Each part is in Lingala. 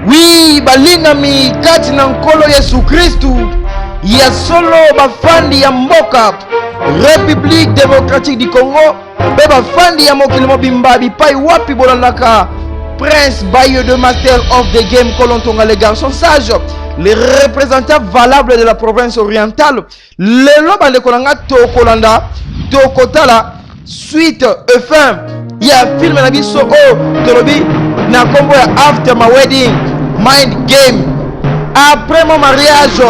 Wi, balingami kati na Nkolo Yesu Kristu, ya solo bafandi ya mboka République démocratique du Congo mpe bafandi ya mokili mobimba bipai wapi bolandaka Prince Bayo de Master of the Game Kolontonga le garçon sage, le représentant valable de la province orientale. Lelo bandeko na nga, tokolanda, tokotala suite et fin ya film na biso oyo tolobi na nkombo ya After My Wedding, Mind Game, après mon mariage,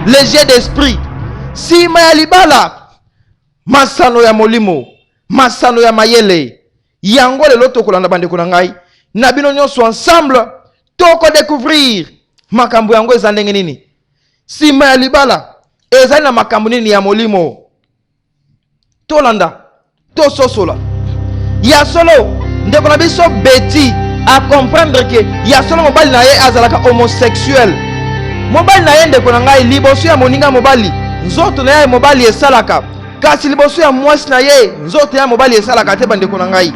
le jeu d'esprit, nsima ya libala, masano ya molimo, masano ya mayele. Yango lelo tokolanda, bandeko na ngai na bino nyonso ensemble tokodécouvrir makambo yango eza ndenge nini. Nsima ya libala ezali na makambo nini ya molimo? Tolanda, tososola. Ya solo, ndeko na biso Betty acomprendre ke ya solo mobali na ye azalaka homosexuel. Mobali na ye, ndeko na ngai, liboso ya moninga mobali nzoto na ye mobali esalaka, kasi liboso ya mwasi na ye nzoto ya mobali esalaka te. Bandeko na ngai,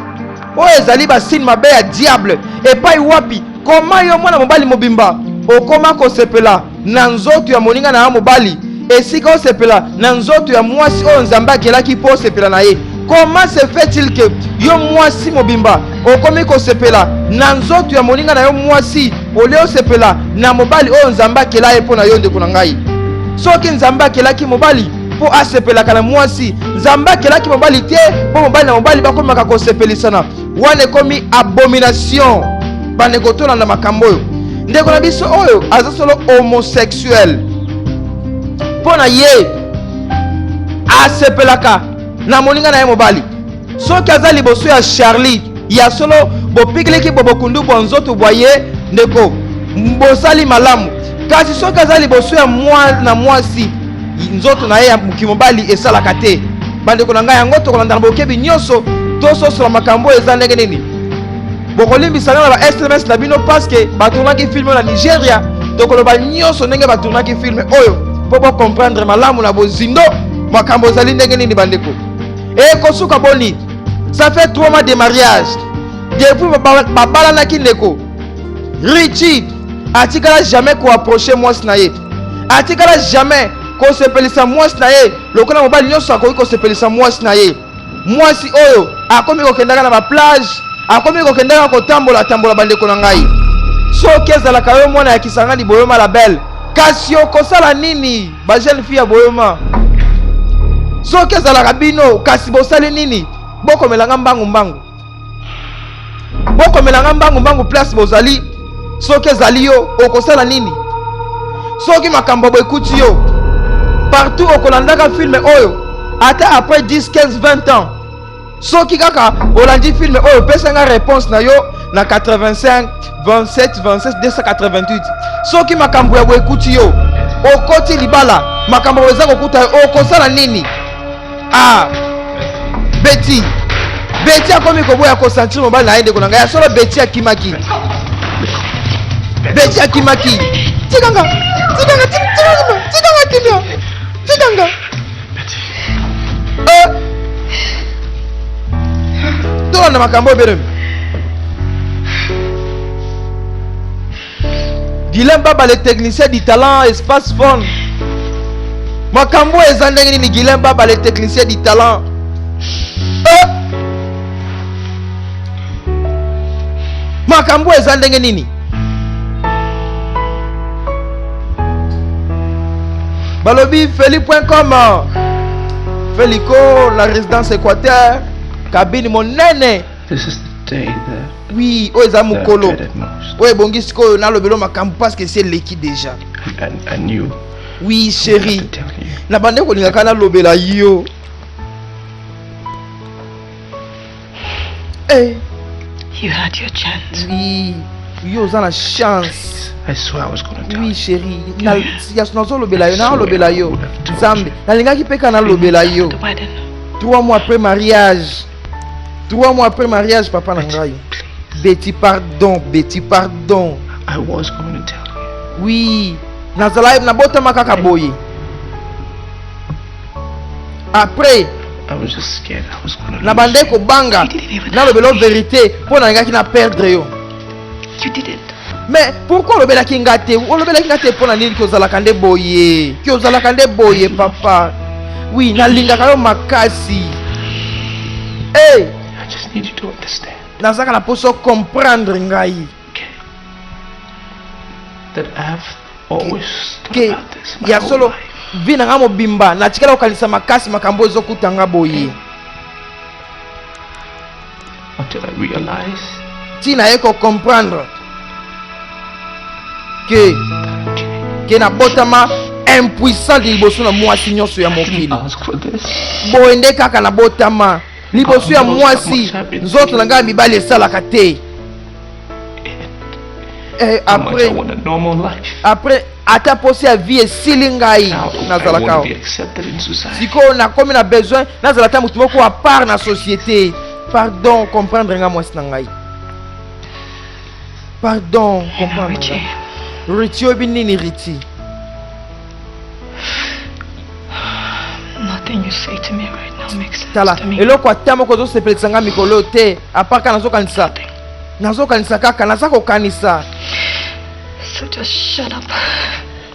oyo ezali basigne mabe ya diable. Epai wapi, koma yo mwana mobali mobimba okoma kosepela na nzoto ya moninga na yo mobali, esika osepela na nzoto ya mwasi oyo Nzambe akelaki mpo osepela na ye? Comment se fait-il que yo mwasi mobimba okomi kosepela na nzoto ya moninga na yo mwasi olie osepela na mobali oyo Nzambe akela ye mpo na yo? Ndeko na ngai, soki Nzambe akelaki mobali mpo asepelaka na mwasi, Nzambe akelaki mobali te mpo mobali na mobali bakomaka kosepelisana. Wana ekomi abomination. Bandeko, tolanda makambo oyo. Ndeko na biso oyo aza solo homosexuel. Mpo na ye, asepelaka na moninga na ye mobali soki aza liboso ya Charlie. Ya solo, bopikiliki bobokundu bwa nzoto bwa ye, ndeko, bosali malamu, kasi soki aza liboso ya mwana mwasi, nzoto na ye ya mokimobali esalaka te. Bandeko na ngai, yango tokolanda na bokebi nyonso, tososola makambo oyo eza ndenge nini. Bokolimbisa nga na ba SMS na bino parce que batournaki film na Nigeria. Tokoloba nyonso ndenge batournaki film oyo mpo bocomprendre malamu na bozindo makambo ezali ndenge nini. Bandeko, ekosuka boni? Ça fait 3 mois de mariage depuis babalanaki. Ndeko Richie atikala jamais koapproche mwasi na ye, atikala jamais kosepelisa mwasi na ye lokola mobali nyonso akoki kosepelisa mwasi na ye. Mwasi oyo akomi kokendaka na baplage, akomi kokendaka kotambola tambola. Bandeko na ngai, soki ezalaka yo mwana ya Kisangani Boyoma la Belle, kasi okosala nini? Bajeune fille ya Boyoma, soki ezalaka bino, kasi bosali nini? Bokomelanga mbangu mbangu, bokomelanga mbangu mbangu place bozali. Soki ezali yo, okosala nini soki makambo boye ekuti yo? Partout okolandaka film oyo, ata après 10, 15, 20 ans, soki kaka olandi film oyo, opesanga réponse na yo na 85 27 27 288. Soki makambo ya boye ekuti yo, okoti libala, makambo boye eza kokuta yo, okosala nini? Ah, Betty, Betty akomi koboya kosentir mobali na ye. Ndeko na ngai, ya solo, Betty akimaki, Betty akimaki. Tikanga, tikanga, tikanga, tikanga kimia, tikanga. Eh. Tolanda makambo oyo belemi. Guilain Baba le technicien du talent, espace phone. Makambo eza ndenge nini? Guilain Baba le technicien du talent. Eh! Makambo eza ndenge nini? Balobi feli.com, Feliko, la résidence Équateur, cabine monene. This is the day that Oui, oyo eza mokolo dreaded most. Oyo ebongi sikoyo nalobelo makambo parce que esi eleki déjà. I knew Oui I chéri, had to tell you. Na bande kolingaka nalobela yo. Eh, You had your chance. Oui, yo oza na chance. I swear I was gonna tell Oui you. chéri, nazolobela yo, nalobela yo. Nzambe, nalingaki mpe ka nalobela yo. The wedding. 3 mois après mariage, 3 mois après mariage, papa na ngai. Betty, pardon. Betty, pardon. I was going to tell you. Oui, nazala nabotama kaka boye. Après I was just scared I was gonna na lose bande you. kobanga nalobela vérité mpo nalingaki na perdre yo. You didn't. Mais pourquoi olobelaki nga te? Olobelaki nga te mpo na nini? Kozalaka nde boye, kozalaka nde boye papa. Oui, nalingaka yo makasi. Hey! I just need you to understand. Nazaka na poso comprendre ngai. Okay. That I've always thought Ke about this my ya whole solo life. vie na nga mobimba natikala kokanisa makasi makambo ezokuta nga boye. Until I realized Ntina ye kocomprendre ke ke nabotama impuissant liboso na mwasi nyonso ya mokili. Ask for this. Boye nde kaka nabotama liboso ya mwasi, nzoto na ngai ya mibali esalaka te. Eh, How much après I want a normal life. Après ata posi ya vie esili ngai, Now I nazalaka want to awa. be accepted in society. Sikoyo nakomi na besoin nazala ata motu moko à part na société. Pardon, comprendre nga mwasi na ngai, pardon. You know, Comprendre Richie, nga Riti. Oyebi nini, Riti? Nothing you say to me right now makes sense Tala, to me. eloko ata moko ozosepelisa nga mikolo oyo te, à part kaka nazokanisa, Nothing. nazokanisa kaka, naza kokanisa. So just shut up.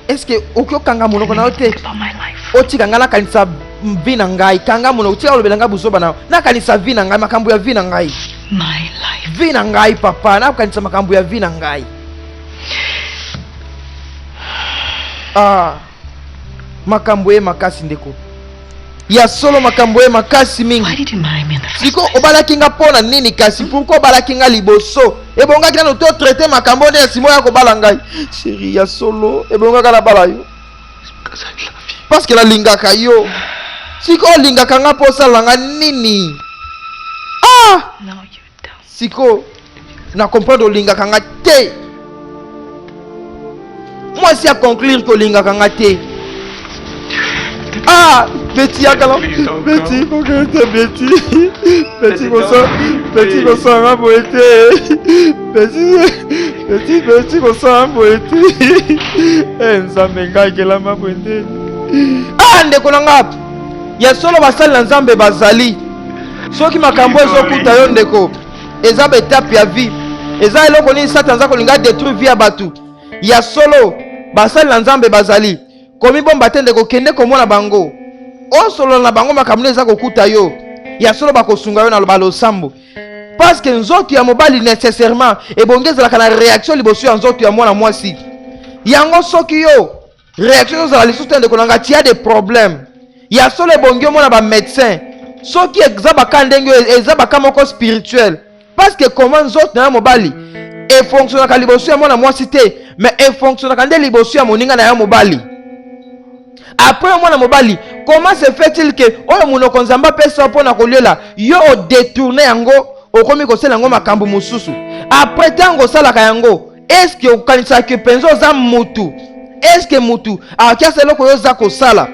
Est-ce okoki okanga monoko na yo te? Think about my life. Otika ngai nakanisa vie na ngai. Kanga monoko, tika olobela ngai buzoba na yo. Nakanisa vie na ngai, makambo ya vie na ngai. My life. Vie na ngai papa, nakanisa makambo ya vie na ngai. Ah, makambo ye makasi ndeko, ya solo makambo ye makasi Why mingi. did you marry me in the first Siko place? obalaki nga mpo na nini? Kasi pourquoi obalaki nga liboso? Ebongaki nano to traite makambo nde ya nsima oya kobala ngai. Chéri, ya solo ebongaka nabala yo. It's because I love you. Parce que nalingaka yo. Siko olingaka nga mpo osala nga nini? Ah! No, you don't. Siko na comprendre olingaka nga te. Mwasi a conclure ke olingaka nga te. Ah, Betty yakala. Please don't Betty go. kokende te Betty. Betty Betty, kosa don't leave Betty me. kosala nga boye te. Betty, Betty, Betty kosala nga boye te. Eh, Nzambe ngai akelama boye te. Ah, ndeko na nga, ya solo basali na Nzambe bazali. Soki makambo ezokuta yo ndeko, eza baetape ya vie, eza eloko nini Satan aza kolinga détruire vie ya bato. Ya solo basali na Nzambe bazali. Komibomba te ndeko, kende komona bango, osolola na bango makambo nini eza kokuta yo. Ya solo bakosunga yo na balosambo, parce que nzoto ya mobali nécessairement ebongi ezalaka na réaction liboso ya nzoto ya mwana mwasi. Yango soki yo réaction ezozala lisusu te ndeko na nga, tia des problèmes. Ya solo ebongi omona bamédecin soki eza baka ndenge oyo, eza baka moko spirituel, parce que comment nzoto na ya mobali efonctionnaka liboso ya mwana mwasi te, mais efonctionnaka nde liboso ya moninga na ya mobali? Après mwana mobali, comment se fait-il que oyo monoko Nzambe apesa yo mpona koliela yo, odétourne yango, okomi kosala yango makambo mosusu? Après ntango osalaka yango, est-ce okanisaka mpenza oza mutu? Est-ce mutu akoki eloko oyo oza kosala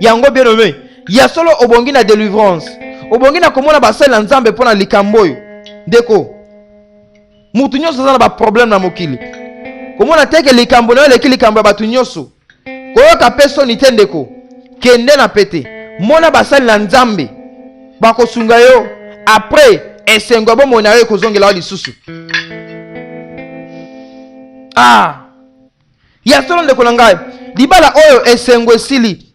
yango? Bien aimé, ya solo obongi na délivrance, obongi na komona basali na Nzambe mpo na likambo oyo. Ndeko, mutu nyonso aza na baproblème na mokili. Komona te ke likambo na yo eleki likambo ya bato nyonso. Koyoka mpe soni te ndeko, kende na pete, mona basali na Nzambe, bakosunga yo. Après esengo ya bomoi na yo ekozongela yo lisusu. Ah, ya solo ndeko na ngai, libala oyo esengo esili.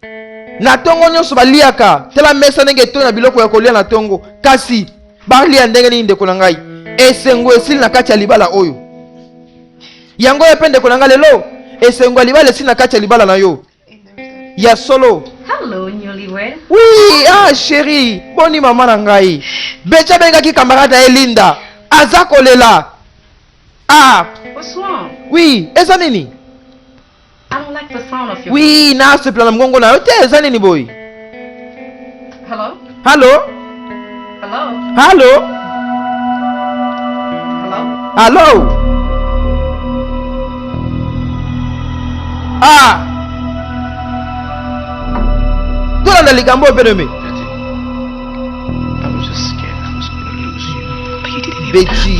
Na ntongo nyonso baliaka, tala mesa ndenge etoyi na biloko ya kolia na ntongo, kasi balia ndenge nini? Ndeko na ngai, esengo esili na kati ya libala oyo. Yango oyo mpe ndeko na ngai, lelo esengo ya libala esili na kati ya libala na yo. Ya solo. Hello, newlywed. Oui, ah chéri, boni mama na ngai. Betty abengaki camarade na ye Linda, aza kolela. Ah. What's wrong? Oui, eza nini? I don't like the sound of your Oui, nasepela na mongongo na yo te, eza nini boye? Hello? Hallo? Hello? Hallo? Hello? Hallo? Ah, tolanda likambo oyo, bien-aimé. Betty, I was just scared I was gonna lose you. But you didn't even Betty. ask me.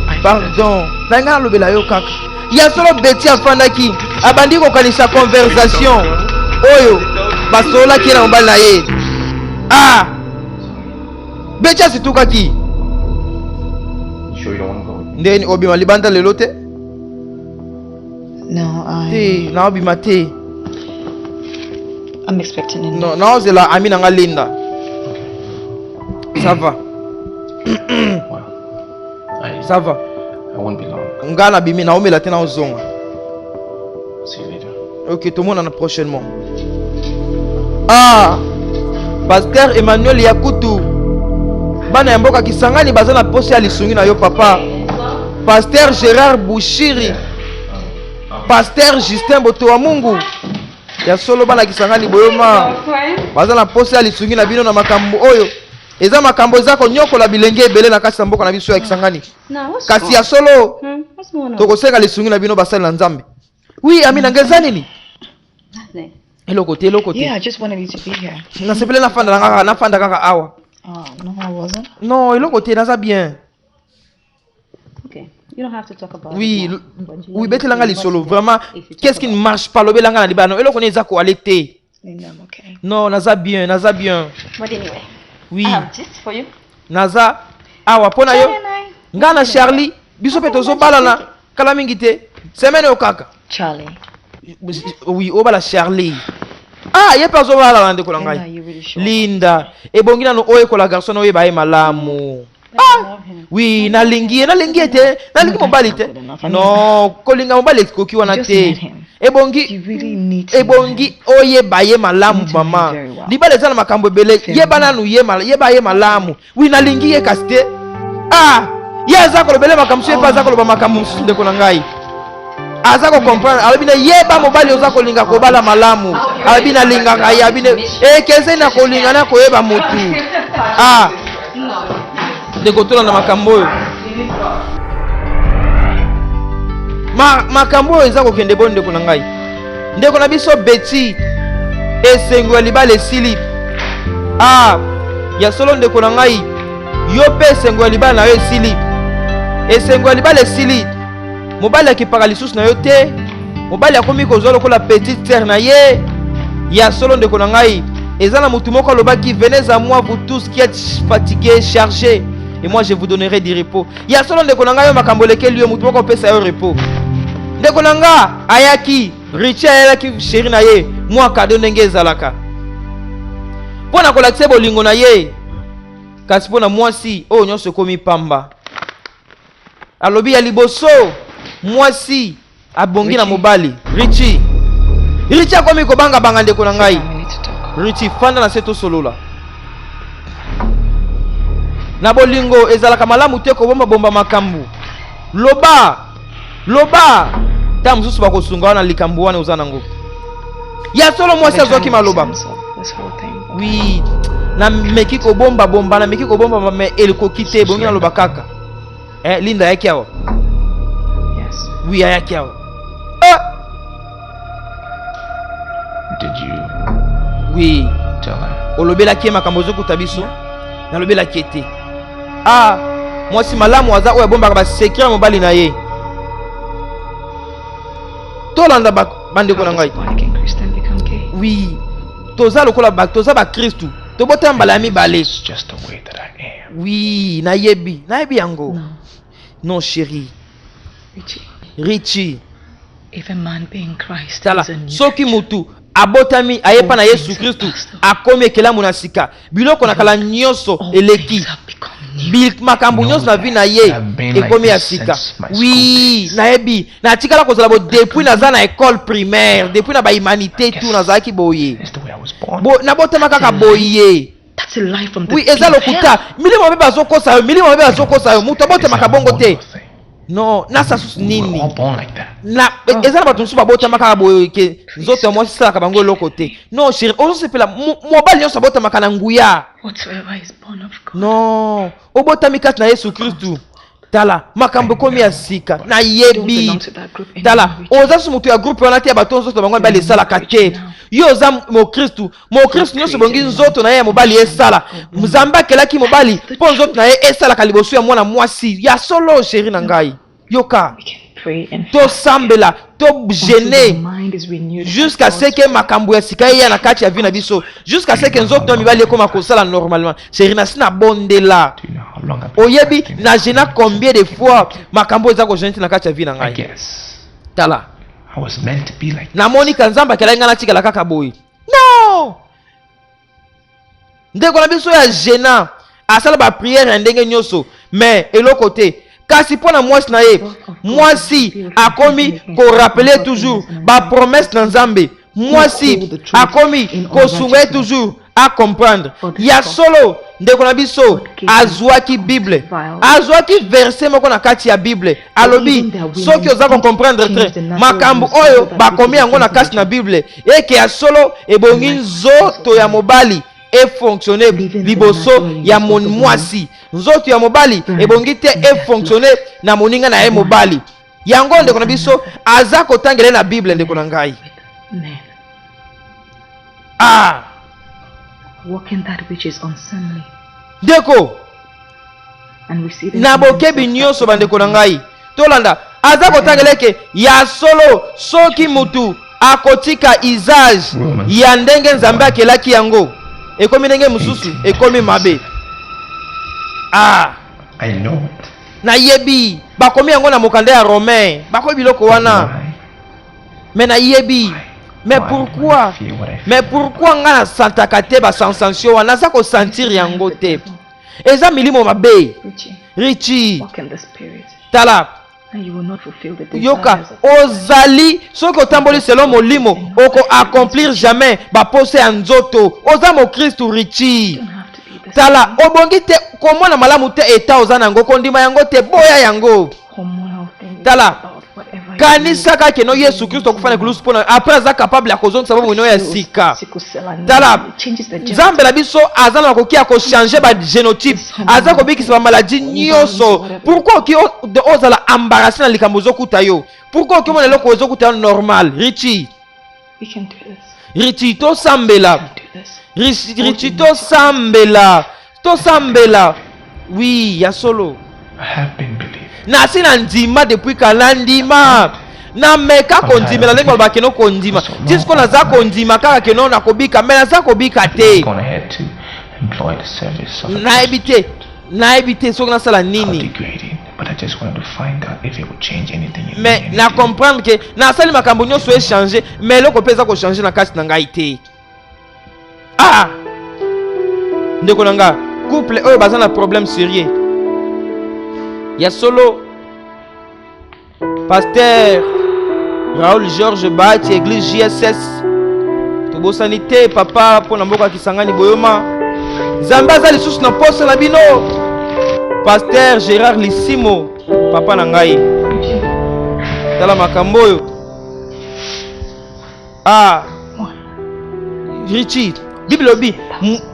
I Pardon na ngai, nalobela yo kaka. Ya solo Betty afandaki, abandi kokanisa conversation oyo basololaki ye na mobali na ye. Ah, Betty asitukaki. Sure you don't wanna go with me? Ndeni obima libanda lelo te? No, I. Te, naobima te. I'm expecting a Non, naozela ami na nga Linda. Ça va. Well, I, Ça va. I won't be long. Nga nabimi, naomela te, naozonga. See you later. Ok, tomonana prochainement. Ah, Pasteur Emmanuel Yakutu, bana ya mboka Kisangani baza na posa ya lisungi na yo papa. Pasteur Gérard Bouchiri, Pasteur Justin Botowa Mungu, ya solo bana Kisangani boyoma baza na posa ya lisungi na bino na makambo oyo eza makambo eza konyokola bilenge ebele na kati ya mboka na biso ya Kisangani. Kasi ya solo tokosenga lisungi na bino basali na Nzambe. Oui, Amina, ngeza nini? Nothing. Eloko te, eloko te. Yeah, I just wanted you to be here. Nasepeli nafanda na kaka, nafanda kaka awa. Oh, no, I wasn't. Non, eloko te, naza bien. Okay. You don't have to talk about Oui, it now, but you know oui, you betelanga can lisolo. watch Vraiment, it if you talk qu'est-ce qui ne about marche pas? Lobelanga na libano. Eloko ne eza koale te. Linda, I'm okay. Non, naza bien, naza bien. it. But anyway, Oui, I have gist for you. naza awa mpo na yo. Charlie and I. Nga na Charlie, biso mpe tozobalana kala mingi te. Semaine oyo kaka. Charlie. Oui, obala Charlie. Ah, ye mpe azobalana na ndeko na Linda, ngai. you really sure? Linda, ebongi nano oyekola garçon na oyeba ye malamu. But I love him. Oui, nalingi ye, nalingi ye te, nalingi mobali te. Non, kolinga mobali ekoki wana You just te. met him. Ebongi You really need to know him. ebongi oyeba ye malamu You need to know him mama. very well. Libala eza na makambo ebele. Very Yeba well. nanu ye yeba ye malamu. Oui, nalingi ye kasi te. Ah, ye aza kolobela makambo mosusu, ye mpe aza koloba makambo mosusu ndeko na ngai. Aza kocomprendre, alobi na yeba mobali oza kolinga kobala malamu. Alobi nalingaka ye, alobi ekeseni na kolinga na koyeba motu. Ah, ndeko tolanda makambo oyo. Makambo oyo eza kokende boni ndeko na ngai. Ndeko na biso Betty, esengo ya libala esili. Ah, ya solo ndeko na ngai, yo mpe esengo ya libala na yo esili. Esengo ya libala esili. Mobali akipaka lisusu na yo te. Mobali akomi kozwa lokola petite sœur na ye. Ya solo ndeko na ngai, eza na motu moko alobaki, venez à moi vous tous qui êtes fatigués, chargés, et moi je vous donnerai du repos. Ya solo ndeko na ngai, yo makambo elekeli yo, motu moko opesa yo repos. Ndeko na nga ayaki, Richie ayelaki chéri na ye mwa cadeau ndenge ezalaka mpo na kolakisa bolingo na ye, kasi mpo na mwasi oyo nyonso ekomi pamba. Alobi ya liboso mwasi abongi na Richie. mobali. Richie, Richie akomi kobanga-banga ndeko na Sit ngai. down, we need to talk. Richie, fanda na se tosolola. Na bolingo ezalaka malamu te kobombabomba makambo. Loba, loba, ntango mosusu bakosunga wana likambo wana oza nango. Ya solo mwasi We're trying azwaki to make maloba. sense of this whole thing. Oui, nameki kobombabomba, nameki kobombabomba, mais ekoki te, ebongi naloba kaka. Eh, Linda ayaki awa. Yes. Oui, ayaki awa. Ah! Did you Oui. tell her? Olobelaki ye makambo ozokuta biso? Nalobelaki ye te. Ah, mwasi malamu aza oyo abombaka ba secret ya mobali na ye. Tolanda bandeko na How ngai. does born again Christian become gay? Oui, toza lokola ba, toza ba Kristu. Tobota mbala ya mibale. It's just the way that I am. Oui, nayebi, nayebi yango. No. Non, chérie. Richie. Richie. If a man be in Christ, Tala, is a new soki creature. mutu abotami ayepa na All Yesu things Kristu, have passed away. akomi ekelamu na sika. Biloko na kala nyonso All eleki. things have become new. Makambo nyonso na vie na ye I've been like ekomi ya this sika. since my school Oui, days. nayebi. Natikala kozala bo depuis naza na école primaire, depuis na ba humanité Yes. tout nazalaki boye. It's the way I was born. Bo nabotama kaka boye. That's a lie from the Oui, pit eza of lokuta. hell. Milimo mabe bazokosa yo, milimo mabe bazokosa yo. Moto abotamaka It's a bongo te. wonderful thing. Non, nasa susu We were nini? all born like that. Na eza na bato mosusu babotama kaka boye ke nzoto ya mwasi esalaka bango eloko te. Non, chérie, ozosepela mobali nyonso abotamaka na nguya. Whatsoever is born of God. Non, obotami kati na Yesu Kristu. Tala, makambo ekomi ya sika. Don't Nayebi. belong to that group anymore, Tala, Richie. oza su moto ya groupe wana te ya bato nzoto bango mibali esalaka te. Yo oza mokristu, mokristu nyonso ebongi nzoto na ye ya mobali esala. Nzambe akelaki mobali mpo nzoto na ye esalaka liboso ya mwana mwasi. Ya solo, chérie na ngai. Yoka. We can pray and Tosambela, until the togene mind is renewed by jusqu'à ce God's que makambo ya sika eya na kati ya vie na biso, jusqu'à ce que nzoto na mibali ekoma kosala normalement. Chérie, nasi na bondela. Do you know how long I've been Oyebi fasting? na gena combien de fois makambo eza kogene te na kati ya vie na I ngai. guess Tala. I was meant to be like Namoni ka Nzambe akelaki ngai natikala kaka boye. Non! Ndeko na biso ya gena asala ba prière ya ndenge nyonso mais eloko te. Kasi mpo na mwasi na ye, mwasi akomi korappeler toujours ba promesse na Nzambe. Mwasi akomi kosunga ye toujours a comprendre. Ya solo ndeko na biso azwaki Bible, azwaki verset moko na kati ya Bible, alobi soki oza ko comprendre te makambo oyo bakomi yango na kati na Bible, eke ya solo ebongi nzoto ya mobali efonctionne liboso ya mwasi. Nzoto ya mobali ebongi te efonctionne na moninga na ye mobali. Yango ndeko na biso aza kotangela ye na Bible, ndeko na ngai. Ah! Walking that which is unseemly. Ndeko, And receiving na bokebi nyonso bandeko na ngai, tolanda aza kotangela eke ya solo soki mutu akotika usage ya ndenge Nzambe akelaki yango, ekomi ndenge mosusu, ekomi mabe. Ah! I know it. Nayebi bakomi yango na mokanda ya Romain, bakomi biloko wana. Mais nayebi. Mais pourquoi? Mais pourquoi nga na santaka te ba sensation wana? Naza ko sentir yango te. Eza milimo mabe. Richie. Tala. Yoka, ozali soki otamboli selon molimo, oko accomplir jamais ba posa ya nzoto. Oza mokristu Richie. Tala, obongi te komona malamu te eta oza na yango, kondima yango te, boya yango. Tala, kanisa kaka keno Yesu Kristo akufa na ekulusu mpo na après aza capable ya kozongisa bomoi no ya sika. Tala, Nzambe na biso aza na makoki ya kochanger ba genotype, aza kobikisa ba maladie nyonso. Pourquoi oki ozala embarrassé na likambo ozokuta yo? Pourquoi oki omona eloko ozokuta yo normal? Richie, Richie, tosambela. Richie, tosambela. Tosambela. Oui, ya solo. Nasi na ndima depuis kala ndima. Nameka kondimela ndenge balobaka keno kondima. Ti sikoyo naza kondima kaka keno nakobika, mais naza kobika te. Nayebi te, nayebi te soki nasala nini. Mais na comprendre que nasali makambo nyonso echanger, mais eloko mpe eza kochanger na kati na ngai te. Ah! Ndeko na nga, couple oyo baza na problème sérieux. Ya solo Pasteur Raoul Georges Bahati église JSS tobosani te papa mpo na mboka Kisangani Boyoma. Nzambe aza lisusu na posa na bino. Pasteur Gérard Lisimo papa na ngai. Tala makambo oyo. Ah, Richie, Bible elobi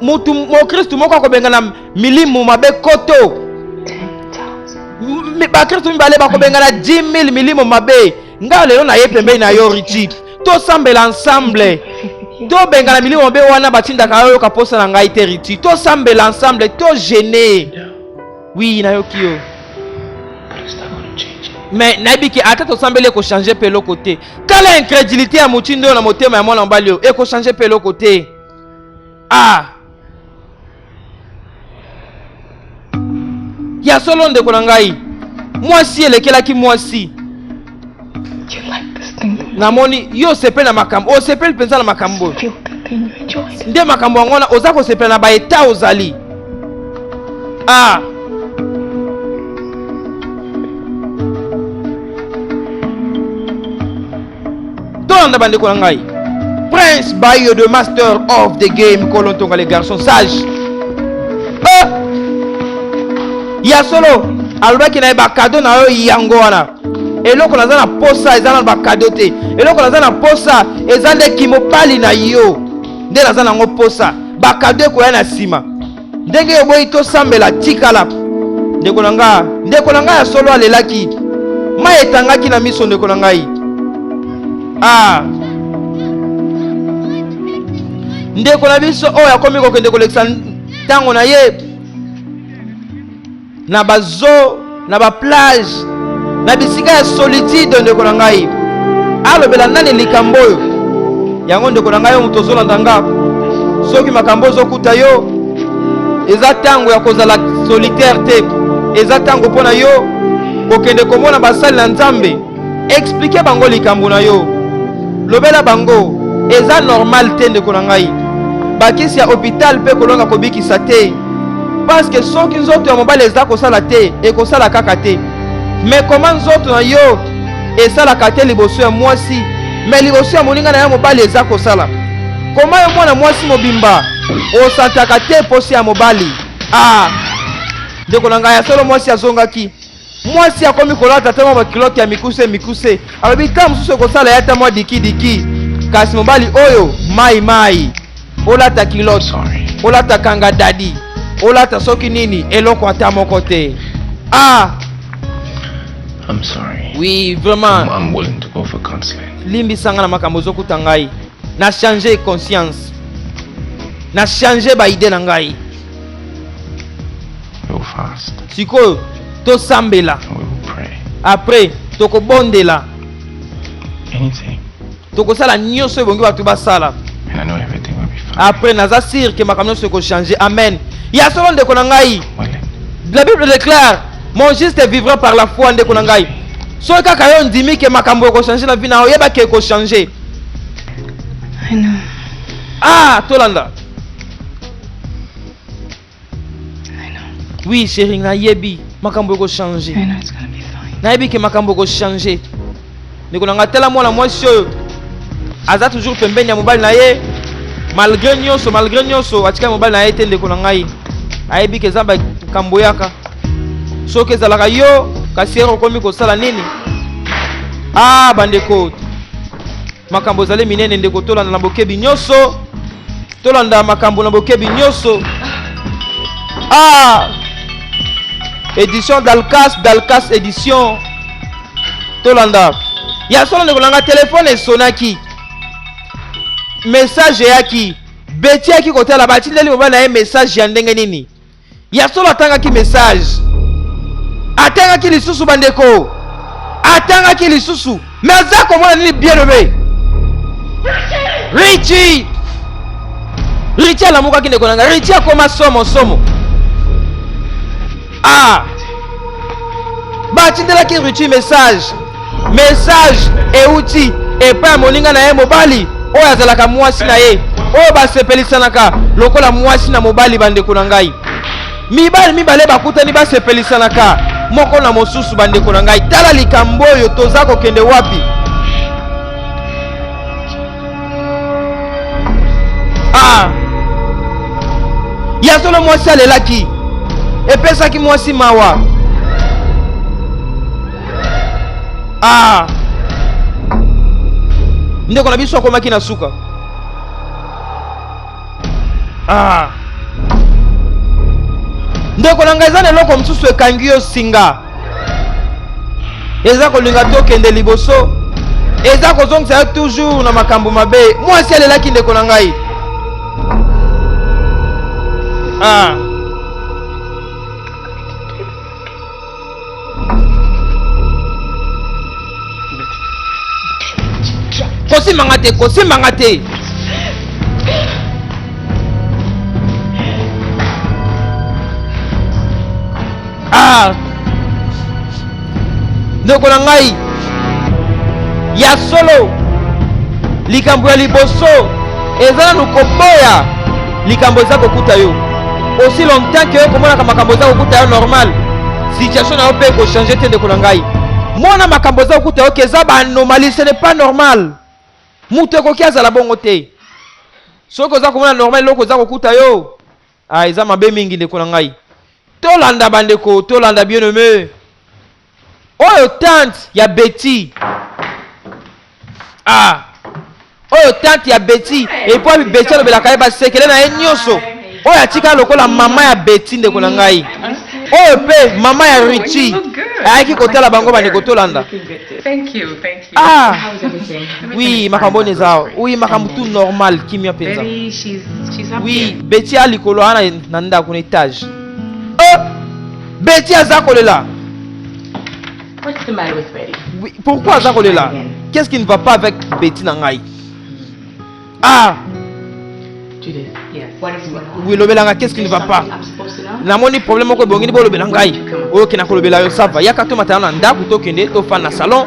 mutu mokristu moko akobengana milimo mabe koto bakristu mibale bakobengana 10000 milimo mabe. Ngai lelo naye pembeni na yo Richie, tosambela ensemble, tobengana milimo mabe wana batindaka yo yoka posa na ngai te Richie, tosambela ensemble, to gene. Oui, nayoki yo. Mais nayebi ke ata tosambeli ekochange mpe eloko te. Tala incrédulité ya motindo oyo na motema ya mwana mobali oyo, ekochange mpe eloko te. Ah! Ya solo ndeko na ngai, mwasi elekelaki mwasi. Namoni yo osepeli na makambo, osepeli mpenza na makambo oyo. Nde makambo yango wana oza kosepela na ba etat ozali. Ah! Tolanda bandeko na ngai. Prince Bayo the master of the game, Kolontonga les garçons sages. Oh! Ya solo alobaki na ye ba cadeau na yo yango wana. Eloko naza na posa eza na ba cadeau te. Eloko naza na posa eza nde kimobali na yo. Nde naza nango posa. Ba cadeau ekoya na nsima. Ndenge oboyi tosambela tikala. Ndeko na nga, ndeko na ngai ya solo alelaki. Mai etangaki na miso ndeko na ngai. Ah. Ndeko na biso oyo akomi kokende kolekisa ntango na ye na ba zoo, na ba plage, na bisika ya solitude. Ndeko na ngai alobela nani likambo oyo yango? Ndeko na ngai, yo moto ozolanda nga, soki makambo ozokuta yo, eza ntango ya kozala solitaire te, eza ntango mpo na yo kokende komona basali na Nzambe. Expliquer bango likambo na yo. Lobela bango eza normal te ndeko na ngai. Bakisi ya hôpital mpe kolonga kobikisa te. Parce que soki nzoto ya mobali eza kosala te, ekosala kaka te. Mais comment nzoto na yo esalaka te liboso ya mwasi, mais liboso ya moninga na yo mobali eza kosala? Comment yo mwana mwasi mobimba osantaka te posi ya mobali? Ah! Ndeko na ngai ya solo mwasi azongaki. Mwasi akomi kolata ata mwa bakilote ya mikuse mikuse, alobi ntango mosusu ekosala ye ata mwa dikidiki, kasi mobali oyo mai mai. Olata kilote, olata kanga dadi, olata soki nini, eloko ata moko te. Ah! I'm sorry. Oui, vraiment. I'm willing to go for counseling. Limbisa nga na makambo ozokuta ngai. Na changer conscience. Na changer ba idée na ngai. Sikoyo tosambela. Après tokobondela. Tokosala nyonso ebongi bato basala. Après naza sûr que makambo nyonso ekochange. Amen. Ya solo ndeko na ngai. La Bible déclare mon juste vivra par la foi ndeko na ngai. Soki kaka yo ondimi ke makambo ekochange na vie na yo, yeba ke ekochange. Ah, tolanda. Oui chérie, nayebi makambo eko changer. Nayebi ke makambo eko changer. Ndeko na nga tala mwana mwasi oyo aza toujours pembeni ya mobali na ye malgré nyonso, malgré nyonso atikali mobali na ye te ndeko na ngai. Ayebi ke eza makambo yaka. Soki ezalaka yo kasi ero okomi kosala nini? Ah bandeko, makambo ezali minene ndeko, tolanda na bokebi nyonso. Tolanda makambo na bokebi nyonso. Ah! Edition Dalkas, Dalkas edition. Tolanda. Ya solo ndeko nanga telefone esonaki. Message eyaki. Betty ayaki kotala batindeli mobali na ye message ya ndenge nini? Ya solo atangaki message. Atangaki lisusu bandeko. Atangaki lisusu. Mais aza komona nini bien aimé? Richie! Richie alamukaki ndeko na ngai. Richie akoma somo somo. Ah! Batindelaki Richie message. Message euti epai ya moninga na ye mobali oyo azalaka mwasi na ye, oyo basepelisanaka lokola mwasi na mobali. Bandeko na ngai, mibali mibale bakutani basepelisanaka moko na mosusu. Bandeko na ngai, tala likambo oyo, toza kokende wapi? Ah! Ya solo mwasi alelaki, epesaki mwasi mawa. Ah! Ndeko na biso akomaki na suka. Ah! Ndeko na ngai, eza na eloko mosusu ekangi yo singa, eza kolinga tokende liboso, eza kozongisa yo toujours na makambo mabe. Mwasi alelaki ndeko na ngai. Ah! Kosimba nga te, kosimba nga te. Ah! Ndeko na ngai, ya solo likambo ya liboso eza nanu koboya likambo eza kokuta yo. Aussi longtemps que yo komonaka makambo eza kokuta yo normal, situation na yo mpe ekochange te. Ndeko na ngai, mona makambo eza kokuta yo ke eza baanomalie, ce n'est pas normal. Moto ekoki azala bongo te. Soki oza komona normal eloko eza kokuta yo, ah, eza mabe mingi ndeko na ngai. Tolanda bandeko, tolanda bien aimé. Oyo tante ya Betty. Ah, oyo tante ya Betty. Et puis Betty alobelaka ye basekele na ye nyonso. Oyo atika lokola mama ya Betty ndeko na ngai. Oyo pe mama ya Richie ayaki kotala bango bandeko, tolanda. Thank you, thank you. Ah. How is everything? Oui, makambo oyo eza. Oui, makambo tout normal, kimia mpenza. Betty, she's up Oui, there. Betty a likolo wana na ndako na étage. Oh! Betty aza kolela. What's the matter with Betty? Oui, pourquoi aza kolela? Qu'est-ce qui ne va pas avec Betty na ngai? Ah! Judith, yes. What is going on? Oui, lobelanga, qu'est-ce qui ne va pas? Something I'm supposed to know? Namoni problème moko ebongi bolobela ngai. Oyo okenda kolobela yo, ça va. Yaka tomatana na ndako, tokende tofanda na salon.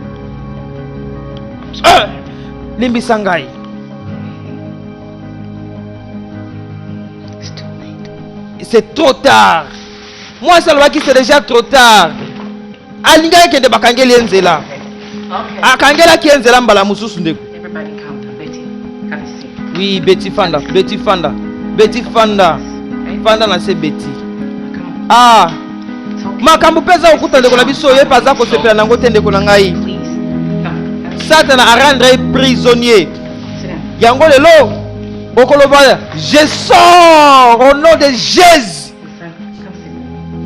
Eh, limbisa ngai. C'est trop tard. Mwasi alobaki c'est déjà trop tard. Alingaki akende bakangeli ye nzela. Akangelaki ye nzela mbala mosusu ndeko. Oui, Betty Fanda, Betty Fanda, Betty Fanda. Fanda na se Betty. Ah, makambo mpe eza kokuta ndeko na biso ye mpe aza kosepela na yango te ndeko na ngai. Satana a rendre ye prisonnier. Yango lelo okoloba je sors au nom de Jésus.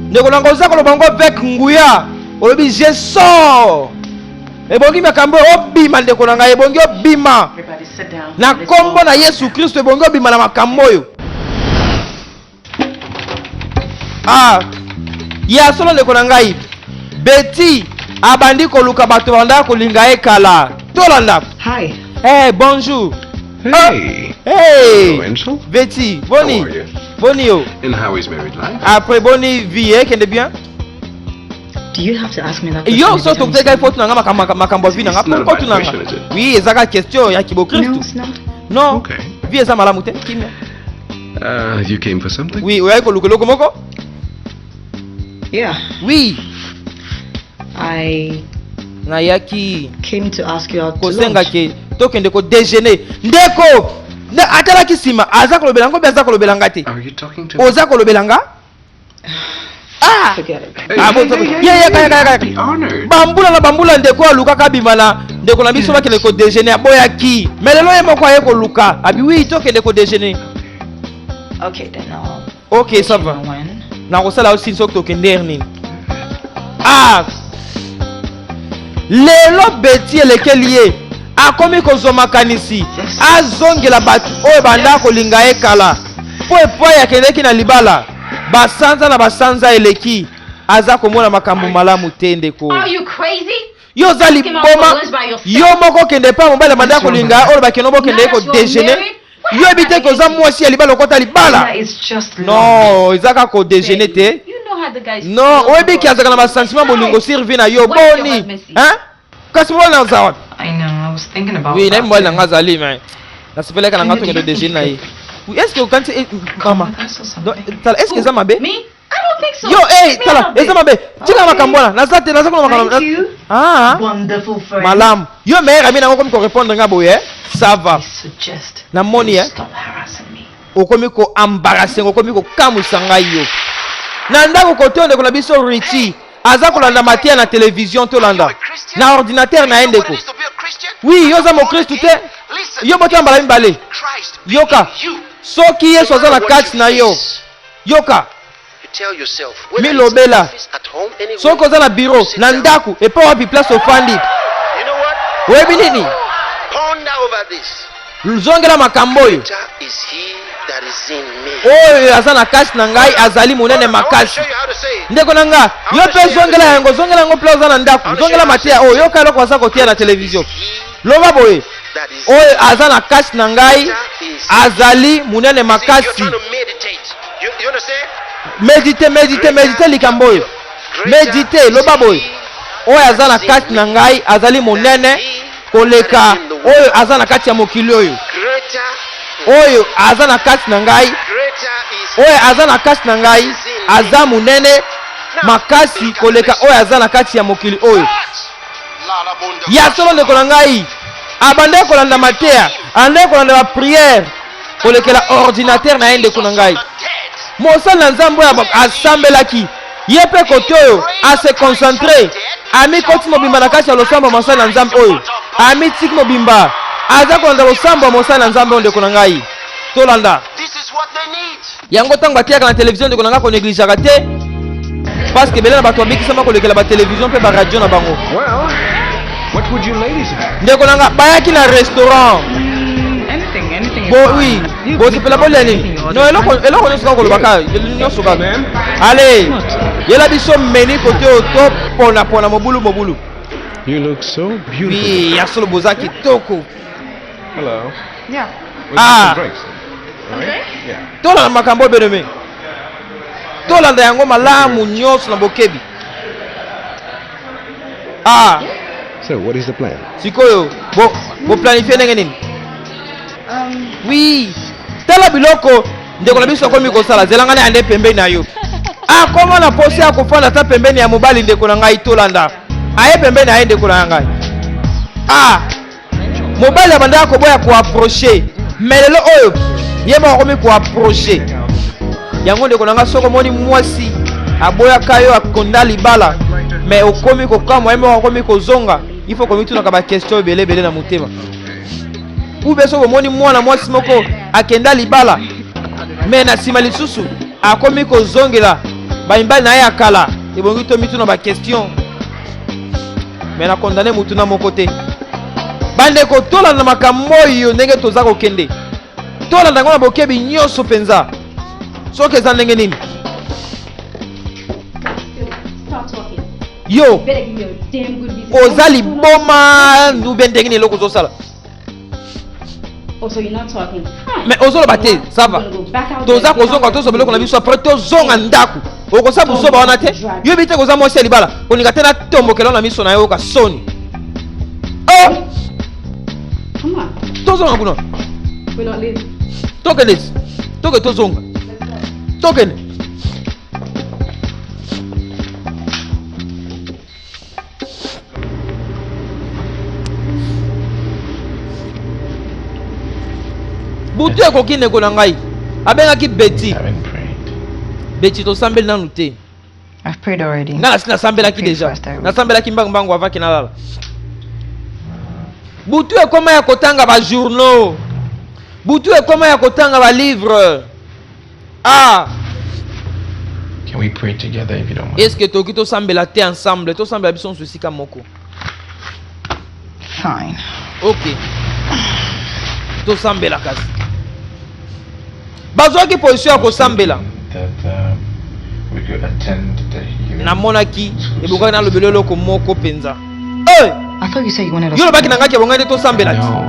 Ndeko na ngai oza koloba yango avec nguya, olobi je sors. Ebongi makambo obima ndeko na ngai, ebongi obima na nkombo na Yesu Kristo, ebongi obima na makambo oyo. Ah, ya solo ndeko na ngai, Betty abandi koluka bato bandaka kolinga ye kala. Tolanda. Hi. Hey, bonjour. Hey. Ah, hey. Hello, Angel. Betty, boni. How are you? Boni yo. And how is married life? Après boni vie, eh, kende bien. Do you have to ask me that Yo question so every time tokutaki you faute na nga makambo makambo ya vie na nga It's not a pourquoi bad tuna nga? question, is it? Oui, ezaka question ya see me? No, kibokristu. it's not. Non. Okay. Vie eza malamu te, kimia. You came for something? Oui, oyaki koluka eloko moko? Yeah. Oui. I nayaki came to ask you out to kosenga lunch. ke tokende ko déjeuner ndeko atalaki nsima aza kolobela ngo mpe aza kolobela nga te. Are you talking to me? Oza kolobela nga? Ah! Forget it. Hey, Ah, hey, bon, hey, hey, yeah, yeah, hey, kaya, kaya, I'd be kaya. honored. Bambula na bambula ndeko alukaka abima na ndeko na biso bakende ko déjeuner aboyaki. Mais lelo ye moko aye koluka. Abi oui, tokende ko déjeuner. Okay, then I'll Ok, let ça you va. know when. Nakosala yo sini soki tokende heure nini. Ah! Lelo Betty elekeli ye akomi kozwa makanisi azongela bato oyo banda kolinga ye kala mpo epai akendeki na libala basanza na basanza eleki aza komona makambo malamu te ndeko. Are you crazy? Yo oza liboma, yo moko okende epai mobali abanda kolinga oyo bakende bokende ko déjeuner. Yo yebi te ke oza mwasi ya libala okota libala. It's just Non, eza kaka ko déjeuner te. You know how the guys Non, feel oyebi ke about azalaka na you. basentiment bolingo survie na yo What is your boni. husband see? Hein? Kasi mobali na oza wapi? I know. I was thinking about Oui, nayebi that mobali na too. nga azali mais nasepelaka na nga tokende déjeuner na ye. Oui, est-ce que okanisi eh, mama? Us or Donc, something. tala, est-ce que eza mabe? Me? I don't think so. Yo, eh, Me, tala, I don't eza think. mabe. Tika Okay. makambo wana, naza te, naza kuna makambo. Thank you. Ah, Wonderful friend. malamu. Yo meilleur ami nango komi ko répondre nga boye, eh? Ça va. I suggest Namoni, you eh? stop harassing me. Okomi ko embarrasser, okomi ko kamwisa ngai yo. Na ndako kote oyo ndeko na biso Richie aza kolanda mateya na television tolanda na ordinateur na ye ndeko. Oui, yo oza mokristu te. Yo botala mbala mibale. Yoka, soki Yesu aza na kati na yo, yoka, milobela. Soki oza na bureau, na ndako, epai wapi place ofandi, oyebi nini? Zongela makambo oyo. Oyo aza na kati na ngai azali monene makasi. Ndeko na nga, yo mpe zongela yango, zongela yango place oza na ndako, zongela mateya oyo, yoka eloko baza koteya na television. Loba boye, oyo aza na kati na ngai azali monene makasi. Medite, medite, medite likambo oyo. Medite, loba boye, oyo aza na kati na ngai azali monene koleka oyo aza na kati ya mokili oyo. Oyo aza na kati na ngai, oyo aza na kati na ngai aza monene makasi koleka oyo aza na kati ya mokili oyo. Ya solo ndeko na ngai, abandaki kolanda mateya, abandaki kolanda ba prière kolekela ordinateur na ye ndeko na ngai. Mosali na Nzambe oyo asambelaki ye mpe kote oyo ase concentre, amikoti mobimba na kati ya losambo ya mosali na Nzambe oyo, amitiki mobimba, aza kolanda losambo ya mosali na Nzambe oyo ndeko na ngai. Tolanda yango ntango bateyaka na televizio ndeko na ngai, konegligeaka te parce que ebele na bato babikisama kolekela ba televizio mpe ba radio na bango. Well, what would you ladies have? Ndeko na ngai, bayaki na restaurant. Anything, anything is Bo, fine. oui, You bosepela pick bolia anything nini? you order, Non, eloko right? eloko nyonso kaka koloba kaka nyonso kaka. Allez, yela biso menu kote oyo to pona pona mobulu mobulu. You look so beautiful. Oui, ya solo boza kitoko. Hello. Yeah. We'll Ah. have some drinks. All right? Yeah. Tolanda makambo oyo bien-aimé. Tolanda yango malamu nyonso na bokebi. Ah, So, what is the plan? Sikoyo bo boplanifie ndenge nini? Oui, tala biloko ndeko na biso akomi kosala. Zela ngai nayande pembeni na yo. Akoma na posa ya kofanda ata pembeni ya mobali. Ndeko na ngai, tolanda. Aye pembeni na ye, ndeko na ngai. Ah, mobali abandaka koboya koapproche, mais lelo oyo ye moko akomi koapproche yango. Ndeko na ngai, soki omoni mwasi aboyaka yo, akonda libala, mais okomi kokamwa, ye moko akomi kozonga, il faut komitunaka baquestion ebele ebele na motema. Ube soki omoni mwana mwasi moko akenda libala, mais na nsima lisusu akomi kozongela bamibali na ye ya kala, ebongi tomituna baquestion. Mais nakondane mutu na moko te. Bandeko, tolanda makambo oyo ndenge toza kokende, tolanda yango na bokebi nyonso mpenza. Soki eza ndenge nini? Stop talking. Yo Better give me a damn good reason. Oza liboma ube ndenge nini? Eloko ozosala. Oh, so you're not talking. Fine. Mais ozoloba te, ça va. Toza kozonga, tozwa biloko na biso, après tozonga ndako. Okosa buzoba wana te. Yoyebi te koza mwasi ya libala, kolinga te natombokela na miso na yo, oyoka soni. Oh! Come on. Tozonga kuna. We're not leaving. Tokende, toke, tozonga, tokende. Butu ekoki, ndeko na ngai abengaki Beti. Haven't prayed. Beti, tosambeli nanu te. I've prayed already. Nga nasi nasambelaki Prayed deja. first, I Nasambelaki mbangu mbangu avaki nalala. Butu ekoma ya kotanga bajournaux, butu ekoma ya kotanga balivre. Ah! Can we pray together if you don't mind? Est ce que tokoki tosambela te ensemble, tosambela biso nyonso esika moko? Fine. Ok, tosambela. Kasi bazwaki position ya kosambela. That we could attend the healing. Namonaki ebongaki nalobela eloko moko mpenza. Hey! I thought you said you wanted us Yo olobaki na ngai ke ebongaki nde tosambela ti. No, but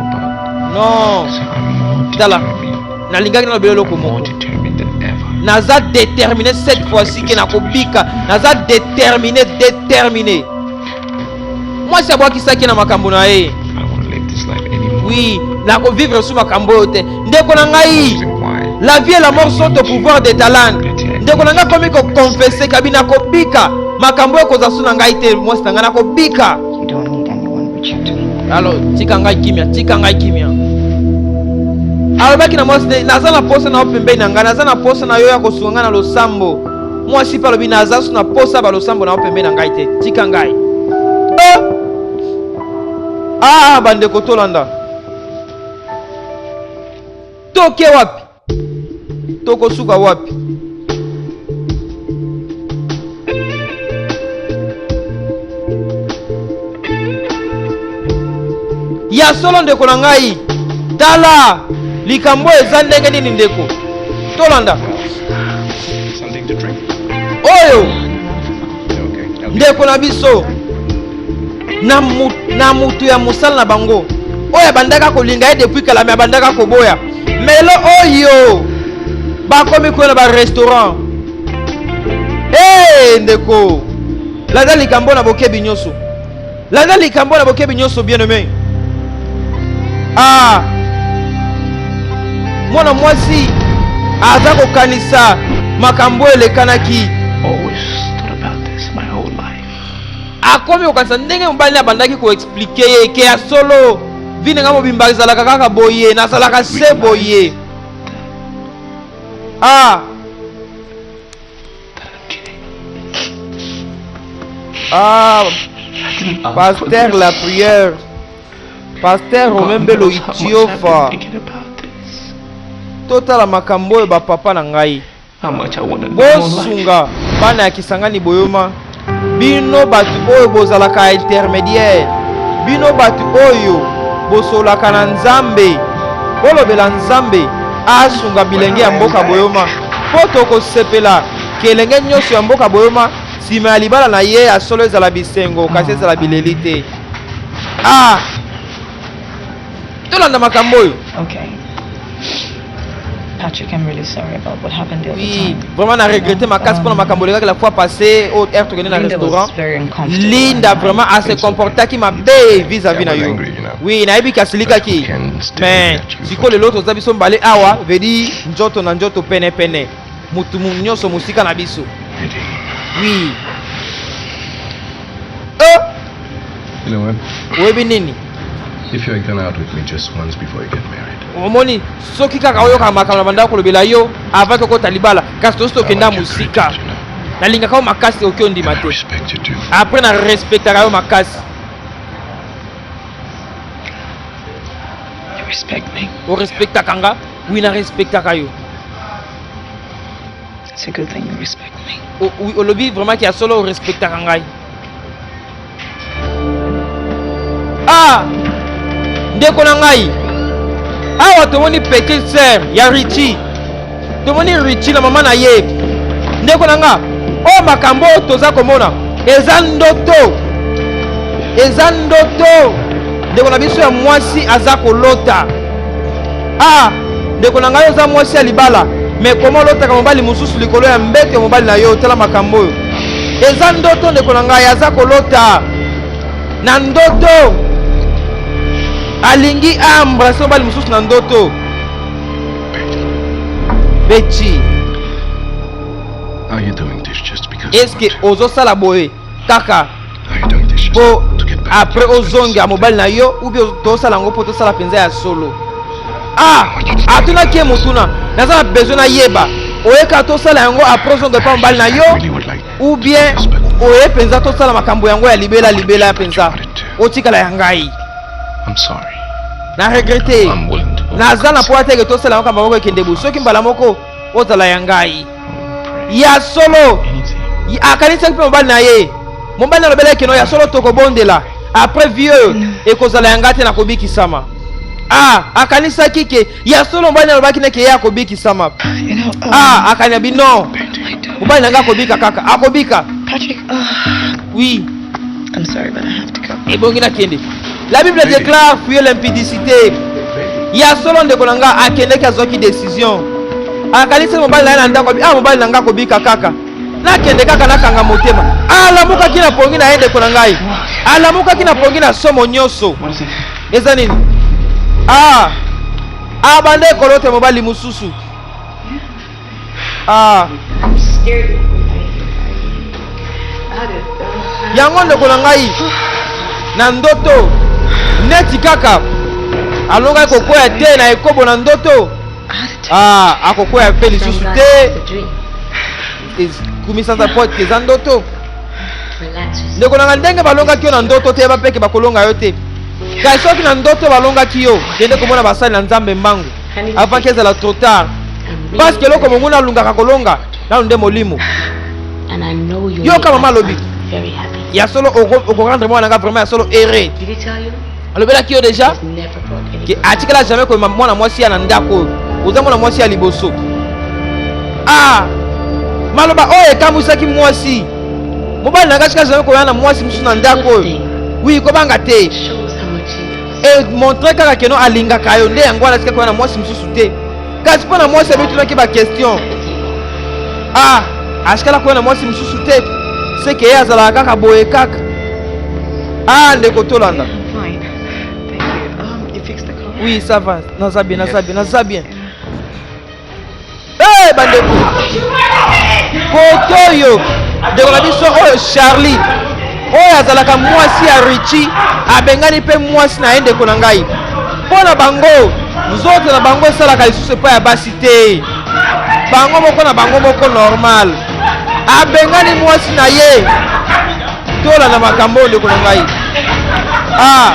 Non. so I'm more Tala. determined. Nalingaki nalobela eloko I'm more moko. determined than ever. Naza déterminé cette fois-ci ke nakobika. Naza déterminé, déterminé. Mwasi abwakisaki na makambo na ye. I don't want to live this life anymore. Oui, nakovivre su makambo oyo te, ndeko na ngai. Reason why. La vie et la mort sont au pouvoir de ta langue. Ndeko na ngai akomi koconfesser kabi nakobika makambo oyo ekozala su na ngai te. Mwasi na ngai, nakobika. You don't need anyone but you do. Alors tika ngai kimia, tika ngai kimia. Alobaki na mwasi te, naza na posa na yo pembeni na ngai, naza na posa na yo ya kosunga ngai na losambo. Mwasi mpe alobi, naza so na posa balosambo na yo pembeni na ngai te, tika ngai. Oh! Ah, bandeko, tolanda. Toke wapi? Tokosuka wapi? Ya solo, ndeko na ngai, tala likambo oyo eza ndenge nini. Ndeko, tolanda. Something to drink? Oyo Okay. I'll be ndeko na biso na mutu ya mosala na bango oyo abandaka kolinga ye depuis kala, mais abandaka koboya. Melo oyo bakomi koya na barestaurant. Hey, ndeko, landa likambo na bokebi nyonso, landa likambo na bokebi nyonso, bien aimé. Ah, mwana mwasi aza kokanisa makambo oyo elekanaki. Always thought about this my whole life. Akomi kokanisa ndenge mobali abandaki koexpliquer ye ke ya solo, vie na ngai mobimba ezalaka kaka boye, nazalaka se boye. Ah! That I'm kidding. Ah! I didn't ask for Pasteur this. la prière, pasteur God Romain Belo knows how much I've Itiofa. been thinking about this. Totala makambo oyo, bapapa na ngai. How much I want a normal life. Bosunga bana ya Kisangani Boyoma. Bino bato oyo bozalaka intermédiaire, bino bato oyo bosolaka na Nzambe, bolobela Nzambe asunga bilenge ya mboka Boyoma, mpo tokosepela ke elenge nyonso ya mboka Boyoma, nsima ya libala na ye ya solo, ezala bisengo, kasi ezala bileli te. Ah, tolanda makambo oyo. Okay. Patrick, I'm really sorry about what happened the other Oui, time. vraiment na regrette makasi mpona makambo elekaki la fois passée oyo heure tokende na Linda was restaurant. very uncomfortable. Linda and I- vraiment ase comportaki mabe vis-à-vis na I was yo. angry, you know. Oui, nayebi ke asilikaki. But who can stay Mais at you for sikoyo lelo toza biso mbale awa vedi nzoto na nzoto pene pene. Mutu mu- nyonso mosika na biso. Pity. Oui. Oh, You know what? oyebi nini? If you had gone out with me just once before you get married, Omoni soki kaka oyokaka makambo na banda kolobela yo avant kokota libala kasi tosi I tokenda like you mosika. treated, you know. Nalingaka yo makasi oki ondima And I te. respect you too. Après na respectaka yo makasi. You respect me. Orespectaka nga? Oui, na respectaka yo. It's a good thing you respect me. O- oui, olobi vraiment ke ya solo orespectaka ngai. Ah! Ndeko na ngai, awa tomoni petite sœur ya Richie, tomoni Richie na mama na ye. Ndeko na nga, oyo makambo oyo toza komona eza ndoto, eza ndoto. Ndeko na biso ya mwasi aza kolota. Ah, ndeko na ngai, oza mwasi ya libala, me koma olotaka mobali mosusu likolo ya mbeto ya mobali na yo. Tala makambo oyo eza ndoto. Ndeko na ngai aza kolota na ndoto, alingi aembrase mobali mosusu na ndoto. Beti, Are you doing this just because you eske want to? ozosala boye kaka Are you doing this just mpo to get back? après ozonga mobali na yo, ou bien tosala yango mpo tosala mpenza ya solo? Ah, atunaki ye motuna, naza na besoin nayeba, oyeka tosala yango après ozonga epa mobali na yo, I really would like ou bien to do this, but oye mpenza tosala makambo yango ya libela libela mpenza, otikala ya ngai? I'm sorry. Na regrete. I'm willing to. Naza na mpo ateke tosala yango kamba moko ekende boye, soki mbala moko ozala ya ngai ya solo. Anything. Akanisaki mpe mobali na ye, mobali na alobelaki keno ya solo tokobondela après vie oyo ekozala ya ngai te, nakobikisama. Ah, akanisaki ke ya solo mobali na alobaki neke ye akobikisama. You know, Ah, akania bino I don't. mobali na ngai akobika kaka, akobika. Patrick, Oui. I'm sorry, but I have to go. Ebongi nakende. La Bible déclare: fuyez l'impudicité. Ya solo, ndeko na nga akendeki, azwaki décision, akanisi mobali na ye na ndako abi: ah, mobali na nga akobika kaka, nakende kaka, nakanga motema. Alamukaki na pongi na ye, ndeko na ngai, alamukaki na pongi na somo nyonso. What is it? Eza nini? Ah, abanda ekolo te mobali mosusu. Ah, I'm scared. I yango ndeko na ngai, na ndoto neti kaka alongaki kokwea te na ekobo na ndoto. Ah, akokwea mpe lisusu te. Kumisanza po ete eza ndoto. Ndeko na ngai, ndenge balongaki yo na ndoto te, yeba mpe ke bakolonga yo te. Kasi soki na ndoto balongaki yo, kende komona basali na Nzambe mbangu avant ke ezala trop tard, parce que eloko monguna alungaka kolonga nano nde molimo. Yoka mama alobi: ya solo okorendre mwana nga vraiment ya solo heureux. Alobelaki yo déjà ke atikala jamais koyema mwana mwasi ya na ndako oyo, oza mwana mwasi ya liboso. Ah, maloba oyo ekamwisaki mwasi: mobali na ngai atikala jamais koya na mwasi mosusu na ndako oyo. Oui, kobanga te, emontre kaka keno alingaka yo nde yango wana atika koya na mwasi mosusu te. Kasi mpo na mwasi abitunaki baquestion: ah, atikala koya na mwasi mosusu te, seke ye azalaka kaka boye kaka? Ah, ndeko, tolanda. I'm fine. Thank you. You fixed the car? Oui, ça va, naza bien, naza bien, naza bien. Hey, bandeko, kote oyo ndeko na biso oyo Charlie, oyo azalaka mwasi ya Richi, abengani mpe mwasi na ye. Ndeko na ngai, mpo na bango nzoto na bango esalaka lisusu epai ya basi te, bango moko na bango moko normal. Abengani mwasi na ye. Tolanda makambo oyo, ndeko na ngai. Ah,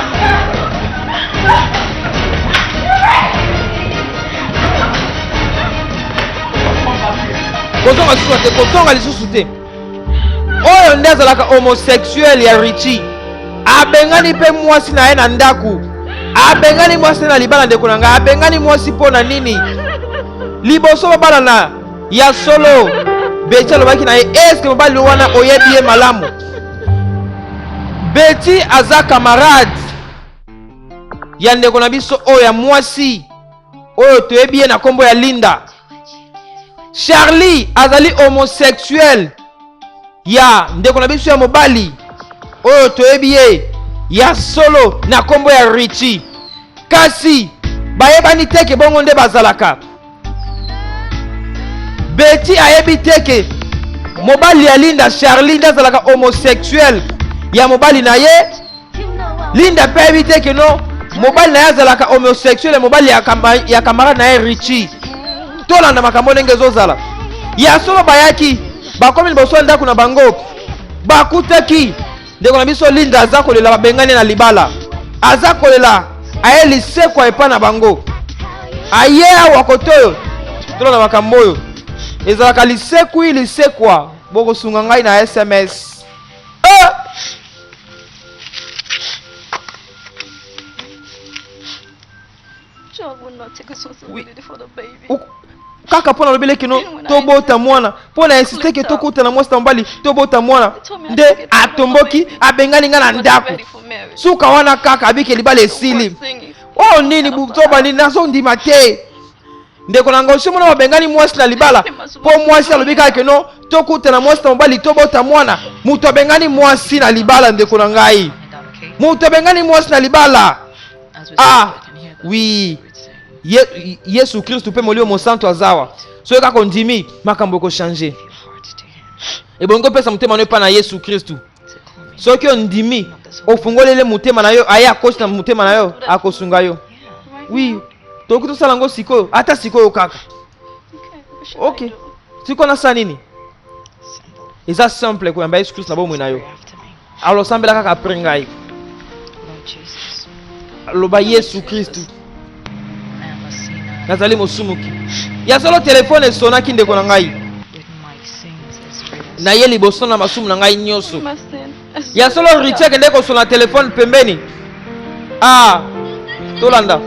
kozonga lisusu te, kozonga lisusu te. Oyo nde azalaka homosexuel ya Richi, abengani mpe mwasi na ye na ndako, abengani mwasi na libala. Ndeko na ngai, abengani mwasi mpo na nini? Liboso babalana, ya solo Beti alobaki na ye: eske mobali wana oyebi ye malamu? Beti aza camarade ya ndeko na biso oyo ya mwasi oyo toyebi ye na nkombo ya Linda. Charlie azali homosexuel ya ndeko na biso ya mobali oyo toyebi ye ya solo na nkombo ya Richie, kasi bayebani te ke bongo nde bazalaka. Betty ayebi te ke mobali ya Linda, Charlie, nde azalaka homosexuel ya mobali na ye. Linda mpe ayebi te ke no mobali na ye azalaka homosexuel ya mobali ya camarade na ye Richie. Tolanda makambo ndenge ezozala. Ya solo bayaki, bakomi liboso ya ndako na bango, bakutaki ndeko na biso Linda aza kolela, babengani na libala, aza kolela, aye lisekwa epai na bango, aye awa kote oyo. Tolanda makambo oyo ezalaka lisekwi lisekwa. Bokosunga ngai na SMS. Eh! John will not take responsibility for the baby. Kaka mpo nalobi leki no tobota mwana, mpo na insiste ke tokutana mwasi na mobali tobota mwana, nde atomboki abengani ngai na ndako. Suka wana kaka abike libala esili. Oyo nini buzoba nini, nazondima te. Ndeko na ngai, osi mona babengani mwasi na libala mpo mwasi alobi kaka ke no tokutana mwasi na mobali tobota mwana? Moto abengani mwasi na libala, ndeko na ngai, moto abengani mwasi na libala. Ah oui, Yesu Kristu mpe Molimo Mosantu azawa. Soki kaka ondimi, makambo ekochange. Ebongi opesa motema no epai na Yesu Kristu. Soki ondimi, ofungolele motema na yo, aye akosi na motema na yo, akosunga yo. Oui, tokoki tosala yango sikoyo, ata sikoyo kaka. Ok, sikoyo nasala nini? Eza simple, koyamba Yesu Kristu na bomoi na yo. Alors osambela kaka apres ngai, loba: Yesu Kristu, nazali mosumuki. Ya solo telefone esonaki. Ndeko na ngai, naye liboso na masumu na ngai nyonso. Ya solo Richi akende kosona telefone pembeni. Ah, tolanda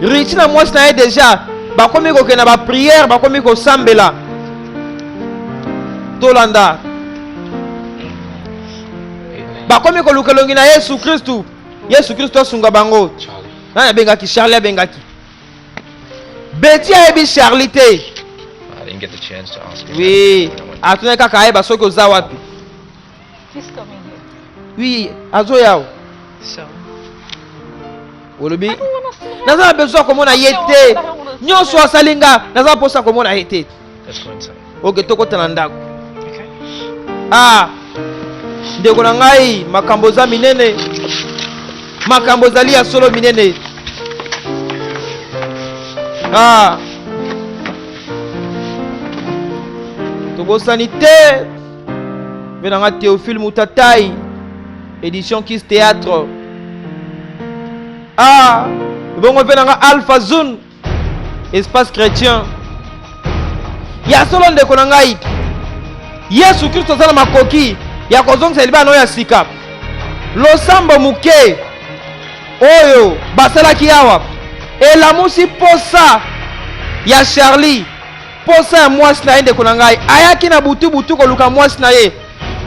Richi na mwasi na ye, deja bakomi kokende na baprière, bakomi kosambela. Tolanda, bakomi koluka elongi na Yesu Kristu. Yesu Kristu asunga bango. Nani abengaki? Charlie abengaki. Beti ayebi Charlie te. I didn't get the chance to ask him. Oui, atunaki kaka ayeba soki oza wapi. He's coming here. Oui, azoya. So, Olobi I don't wanna see him. naza na besoin ya komona ye te. Nyonso asali nga, naza na mposa komona ye te. Let's go inside. Ok, tokota na ndako. Okay. Ah, ndeko na ngai, makambo eza minene, makambo ezali ya solo minene. Ah, tobosani te mpe na nga Théophile Mutatai, édition Kis Théâtre. Ah, ebongo mpe na nga Alpha Zone, espace chrétien. Ya solo ndeko na ngai, Yesu Kristo aza na makoki ya kozongisa libala na oyo ya sika. Losambo moke oyo basalaki awa elamusi posa ya Charlie, posa ya mwasi na ye. Ndeko na ngai, ayaki na butu butu koluka mwasi na ye.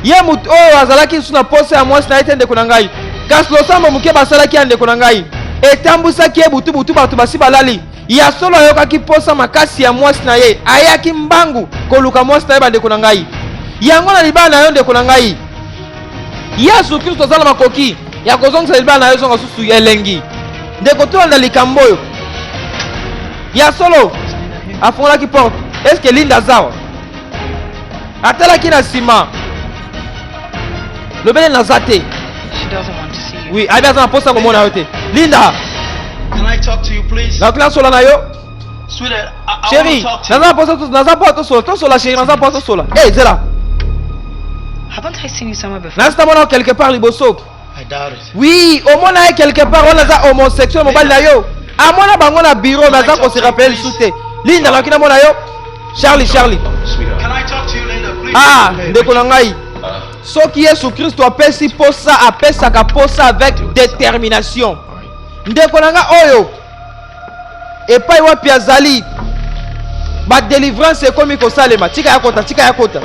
Ye moto oyo azalaki lisusu na posa ya mwasi na ye te, ndeko na ngai, kasi losambo moke basalaki ya ndeko na ngai etambwisaki ye butu butu, bato basi balali. Ya solo ayokaki posa makasi ya mwasi na ye, ayaki mbangu koluka mwasi na ye. Bandeko na ngai, yango na libala na yo, ndeko na ngai, Yesu Kristo aza na makoki ya kozongisa libala na yo ezonga susu elengi. Ndeko, tolanda likambo oyo. Ya solo afungolaki porte. Eske Linda azawa? Atalaki na nsima, lobele naza te. She doesn't want to see you. Oui, ayebi aza na mposa komona yo te. Linda. Can I talk to you, please? Nakoki nasola na yo? Sweetheart, I Chéri, want to talk to naza you. na mposa naza mposa tosola, tosola chéri, naza mposa tosola. Eh, zela. Haven't I seen you somewhere before? Nasi namona yo quelque part liboso. I doubt it. Oui, omona ye quelque part. Wana aza homosexuel mobali na yo. Amona bango na bureau, mais aza kose rappeler lisusu te. Linda, nakoki namona yo? Charlie, Charlie. Sweetheart. Can I talk to you, Linda, please? Ah, Hey, ndeko na ngai, soki Yesu Kristo apesi posa, apesaka posa avec détermination. Ndeko na ngai oyo epai wapi azali, badelivrance ekomi kosalema. Tika ya kota, tika ya kota.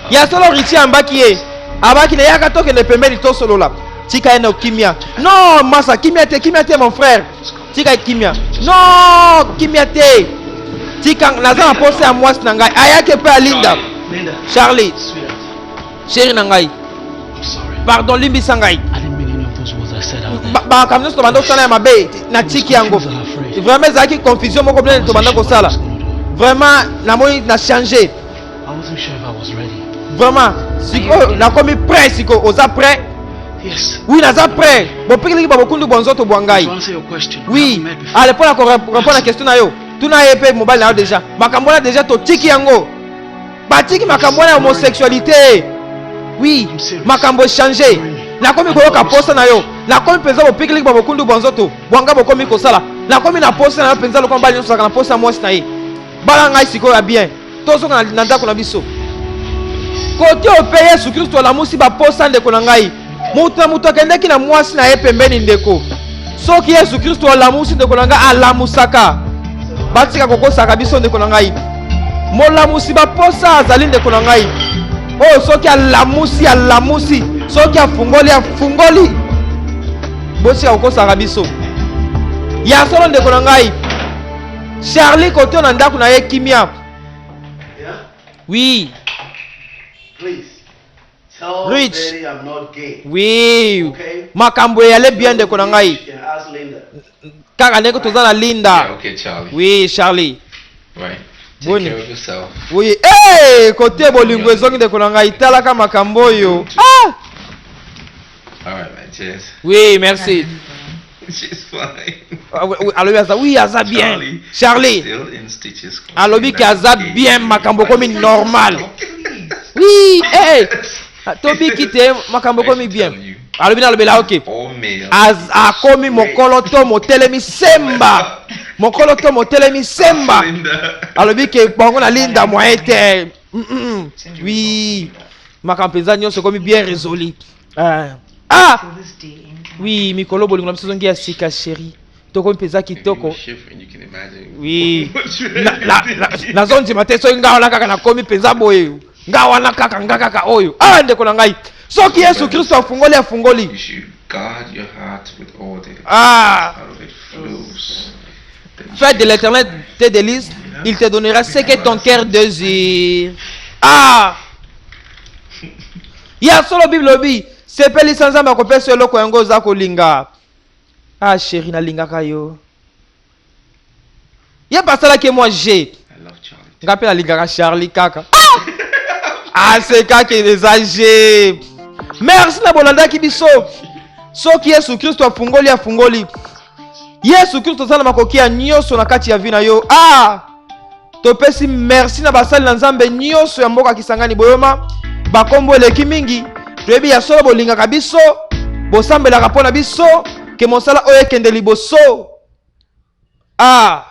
Ya solo Richi ambaki ye, abaki na yaka tokende pembeni tosolola. Tika ye na kimia. Non masa, kimia te, kimia te mon frère, tika ye kimia. Non, kimia te. Tika, naza na posa ya mwasi na ngai. Ayaki epai ya Linda. Charlie, chéri na ngai, pardon, limbisa ngai. Makambo nyonso tobanda kosala ya mabe, natiki yango. Vraiment ezalaki confusion moko blene tobanda kosala. Vraiment namoni na change. Vraiment sikoyo nakomi prêt. Sikoyo oza prêt? Oui, naza prêt. Bopikiliki ba bokundu bwa nzoto bwa ngai. Oui, ale mpo na korépondre na question na yo, tuna ye mpe mobali na yo. Déjà makambo wana déjà totiki yango, batiki makambo wana ya homosexualité. Oui, makambo echange, nakomi koyoka posa na yo, nakomi mpenza bopikiliki bwa bokundu bwa nzoto bwa ngai bokomi kosala, nakomi na posa na yo mpenza lokola mobali nyonso azalaka na posa ya mwasi na ye. Bala ngai sikoyo ya bien, tozoka na ndako na biso. Kote oyo mpe Yesu Kristo alamusi baposa, ndeko na ngai. Moto na moto akendeki na mwasi na ye pembeni, ndeko. Soki Yesu Kristo alamusi, ndeko na ngai, alamusaka. Batika kokosaka biso, ndeko na ngai. Molamusi baposa azali, ndeko na ngai, oyo soki alamusi, alamusi, soki afungoli, afungoli. Botika kokosaka biso. Ya solo, ndeko na ngai. Charlie koto na ndako na ye kimia. Oui. Rich. Oui. Makambo eyale bien, ndeko na ngai. Kaka ndenge toza na Linda. Yeah, okay, Charlie. Oui, Charlie. Right. Take Boni. care of yourself. Oui. Hey, kote bolingo ezongi, ndeko na ngai. Talaka makambo oyo. Ah! All right, man. Cheers. Oui, merci. She's fine. Ah, oui, alobi aza, oui, aza bien. Charlie. Charlie. Still in stitches. Alobi ke aza bien, makambo ekomi normal. Oui, hey. Tobiki te, makambo ekomi bien. Alobi nalobela, ok. All males. Akomi mokolo to motelemi semba. Mokolo to motelemi semba. Linda. Alobi ke bango na Linda moyen te. Oui. Makambo mpenza nyonso ekomi bien résolu. Ah. Ah! Oui, mikolo bolingo na biso ezongi ya sika, chéri. Tokomi mpenza kitoko. If you shivering, you can imagine. Oui. what you Nazondima te soki nga wana kaka nakomi mpenza boye, nga wana kaka, nga kaka oyo. Ah, ndeko na ngai, soki Yesu Kristo afungoli, afungoli. You should guard your heart with all diligence. Ah. Out of it flows. the Fais de l'Éternel tes délices, il te donnera ce que ton cœur désire. Ah, ya solo, Bible lobi sepelisa Nzambe, akopesa eloko yango oza kolinga. Ah chéri, nalingaka yo. Ye mpe asalaki ye mwa g. I love Charlie. Nga mpe nalingaka Charlie kaka. Ah! Asekaki eza g. Merci na bolandaki biso. Soki Yesu Kristo afungoli, afungoli. Yesu Kristo aza na makoki ya nyonso na kati ya vie na yo. Ah, topesi merci na basali na Nzambe nyonso ya mboka Kisangani boyoma. Bakombo eleki mingi, toyebi ya solo bolingaka biso, bosambelaka mpo na biso ke mosala oyo ekende liboso. Ah.